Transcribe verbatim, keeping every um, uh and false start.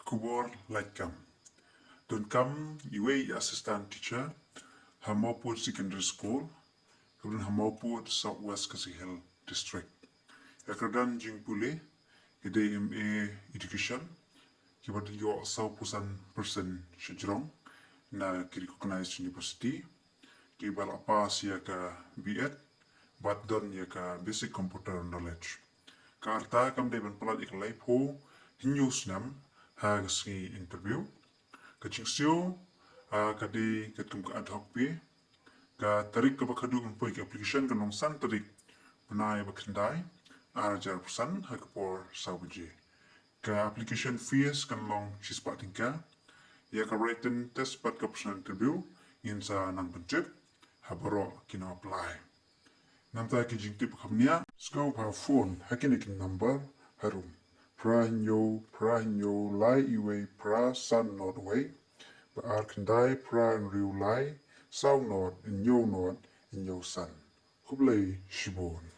Khubor laitkam. Donkam iwei i assistant teacher ha Mawpud Secondary School, kaba don ha Mawpud, South West Khasi Hills District. Ïa ka kyrdan jingpule, ïa ka M A Education, kiba don ïoh saw phew san percent shajrong na ki recognized university, kiba la pass ïa ka B Ed bad don ïa ka basic computer knowledge. Ka rta kam dei ban palat ïa ka laiphew hynñiew snem ha ka sngi interview. Ka jingsiew, ah, ka dei katkum ka ad hoc pay. Ka tarik kaba khadduh ban poi ka application kan long san tarik bnai ba khyndai, ar hajar arphew san, ha ka por saw baje. Ka application fees kan long shispah tyngka. Ïa ka written test bad ka personal interview ngin sa nang pyntip ha baroh ki nong apply. Namar ki jingtip kham nia, sngewbha phone ha kine ki number harum: phra hynñiew phra hynñiew lai wei phra san not wei, bad ar khyndai phra hynriew lai saw not hynñiew not hynñiew san. Khublei shibun.